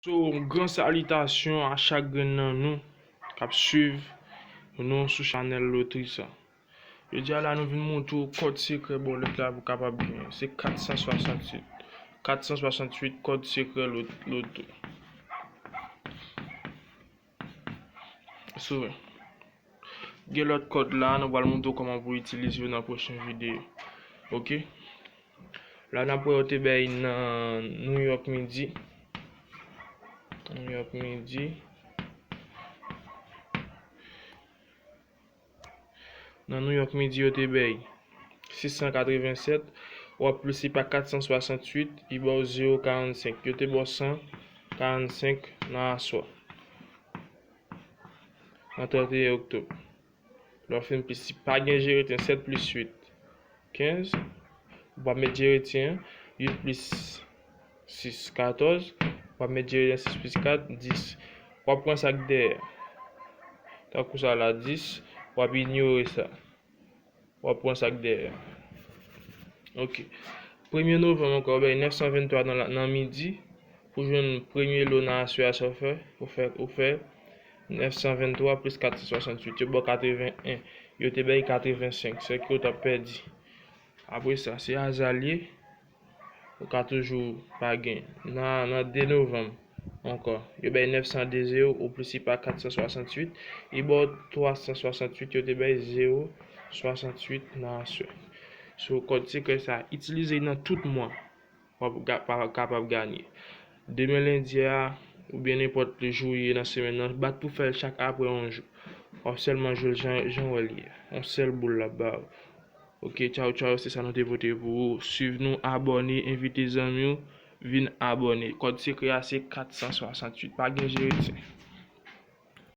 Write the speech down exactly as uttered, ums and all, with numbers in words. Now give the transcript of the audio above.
So, gran salitasyon a chak grenn nan nou k ap swiv nou sou chanèl lotri sa. Jodi a la, nou vin montre w kòd sekrè bòlèt la pou w kapab genyen. Se kat san swasanntuit. Kat san swasanntuit kòd sekrè lot-, loto. Sou. Gen lòt kòd la, nou pral montre w kòman pou w itilize yo nan pwochen videyo. Oke? La, n ap wè yo te bay nan New York Midi. New York Midi. Nan New York Midi, yo te bay sis san katrevennsèt, w ap plis li pa kat san swasanntuit, li ba w zewo karannsenk. Yo te ba w san karannsenk nan aswè. Nan trannteyen oktòb. Lè w fin plis, si pa gen jeretyen, sèt plis uit, kenz. Ou pa met jeretyen, uit plis sis, katòz. Ou pa met jeretyen, sis plis kat, dis. W ap pran sa k dèyè. Tankou sa la, dis. W ap inyore sa. W ap pran sa k dèyè. Oke. Premye novanm ankò, w bay nèf san venntwa nan, la- nan midi. Pou jwenn premye lo nan aswè a, sa w fè, ou fè, ou fè nèf san venntwa plis kat san swasanntuit. Yo ba w katreven en. Yo te bay katrevensenk. Se ke w t ap pèdi. Apre sa, se aza l ye. Ou ka toujou pa gen. Nan, nan de novanm ankò, yo bay nèf san de zewo, ou plis li pa kat san swasanntuit. Li ba w twa san swasanntuit, yo te bay zewo swasanntuit nan aswè. So, kòd sekrè sa, itilize l nan tout mwa. W ap ga- pa- kapab ganye. Demen lendi a, oubyen nenpòt jou ye nan semèn nan, bat pou fè l chak apre yon jou. W ap sèlman jwe l jan, jan w wè l ye. Yon sèl boul l ap ba w. Oke, tchaw, tchaw, se sa nou te pote pou ou. Swiv nou, abòne, envite zanmi w, vin abòne. Kòd sekrè a se kat san swasanntuit. Pa gen jeretyen.